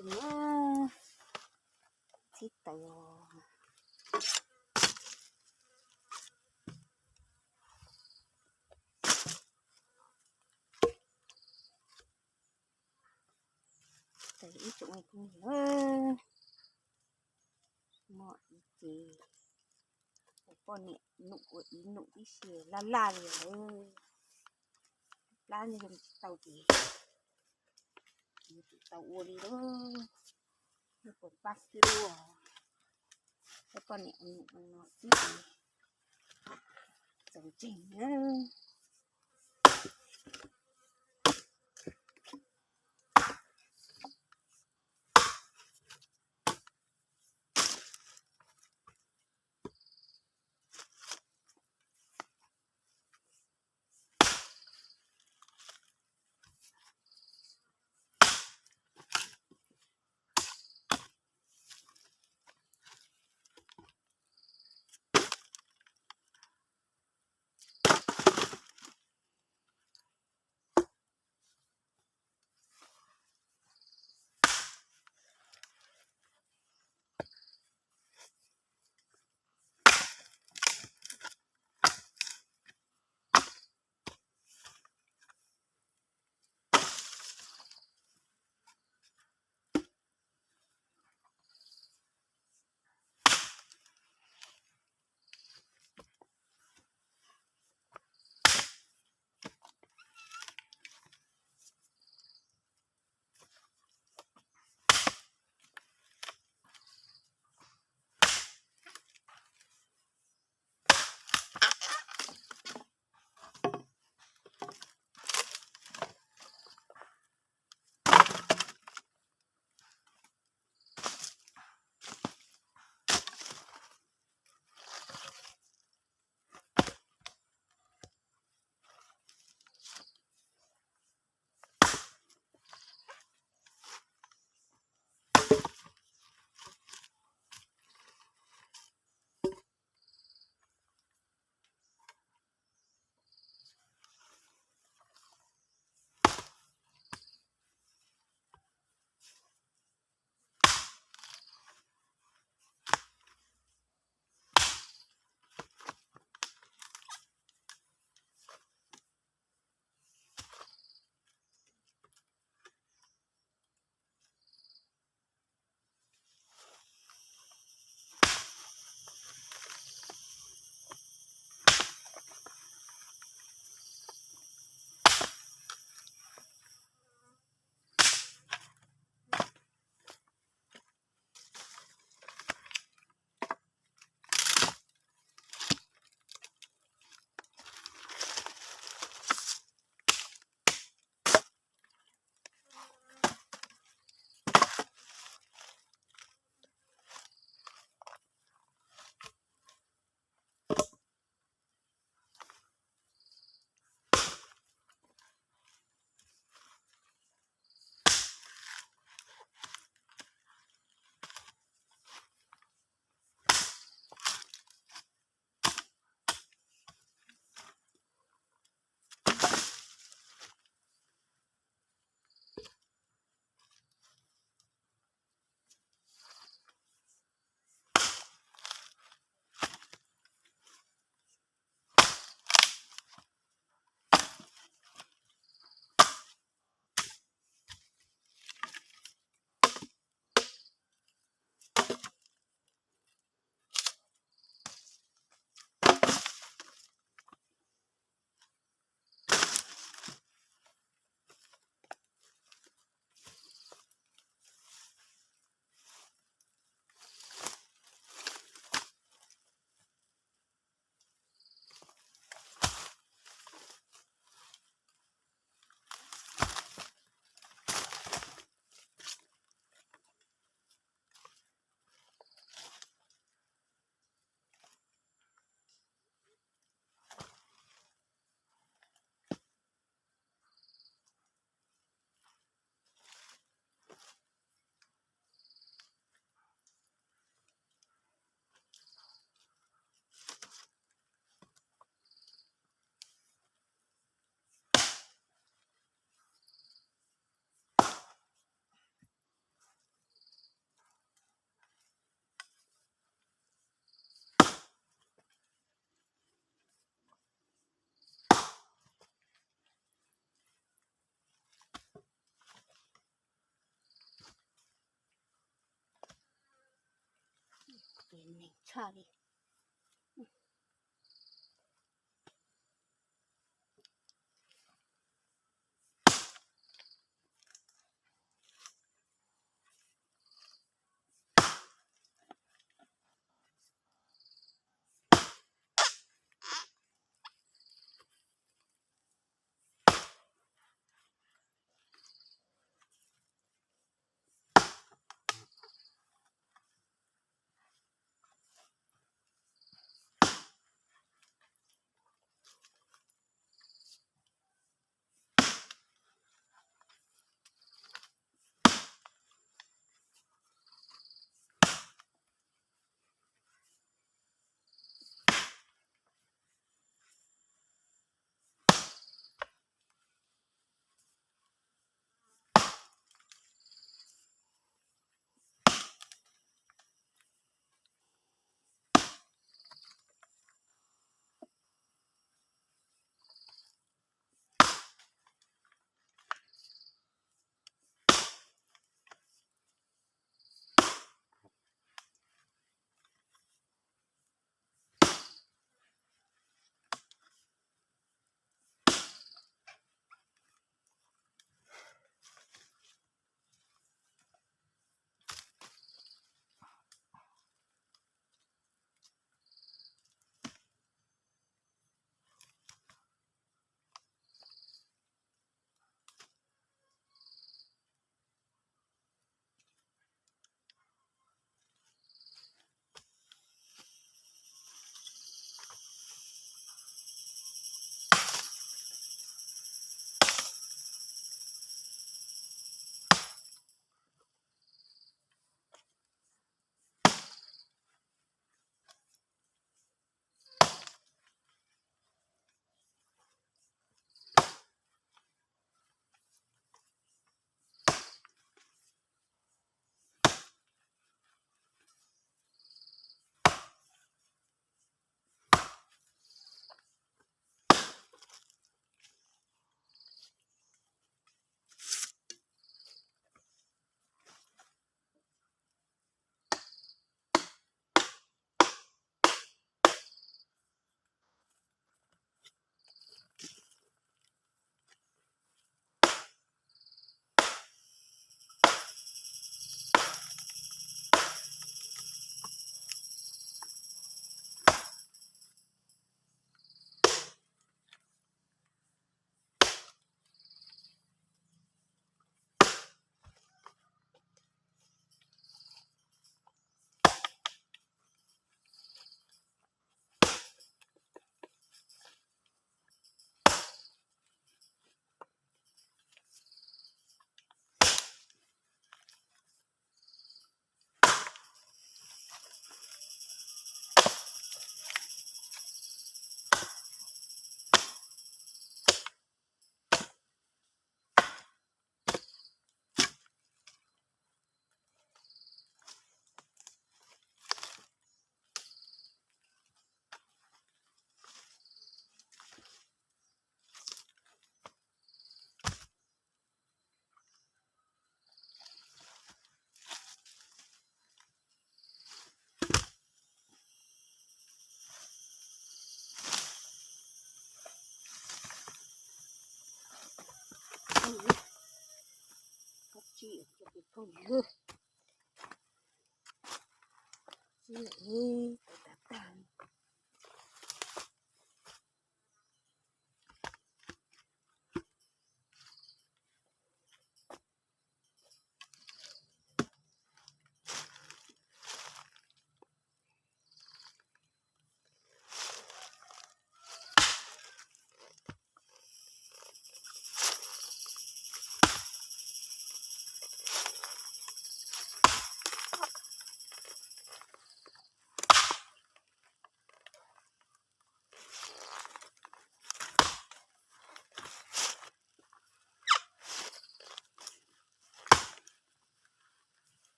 Txhib taws, taws ib tsoom phooj ywg, muaj ib ce ua poj niam num ua ib num tib si laj laj li lawm. Plab nej zoo tsis tau ces yuav tsum tau ua li lawm. Nej puas pab xwb ua, poj niam num no xwb ces txaus ntseeg na. tshaj li.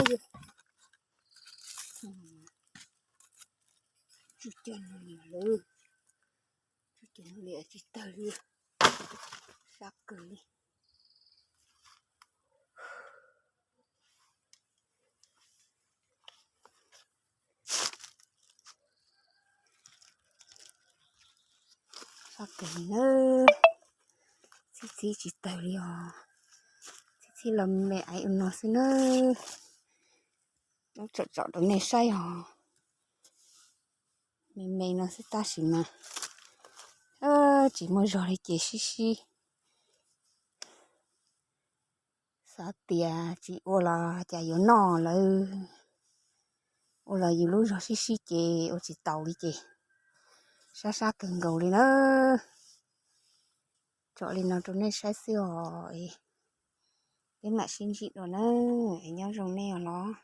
Tsis cog li lawm, tsis cog li tsis tawg li, sab kawg li. Sab kawg li na, txhib txhib tsis tawg li os, txhib txhib los me me aiv ua no xwb na. Muab tsom tsom rau nej saib os, me me no xwb tab sis mas tsis muaj zog li ces sib sib xav tias tsis ua los cas yuav noj lawm, ua los yus lub zog sib sib ces ua tsis taus li ces sab sab kawg nkaus li na. Tsom li no rau nej saib xwb os, peb mam sib ntsib dua na, es nyob zoo nej os los.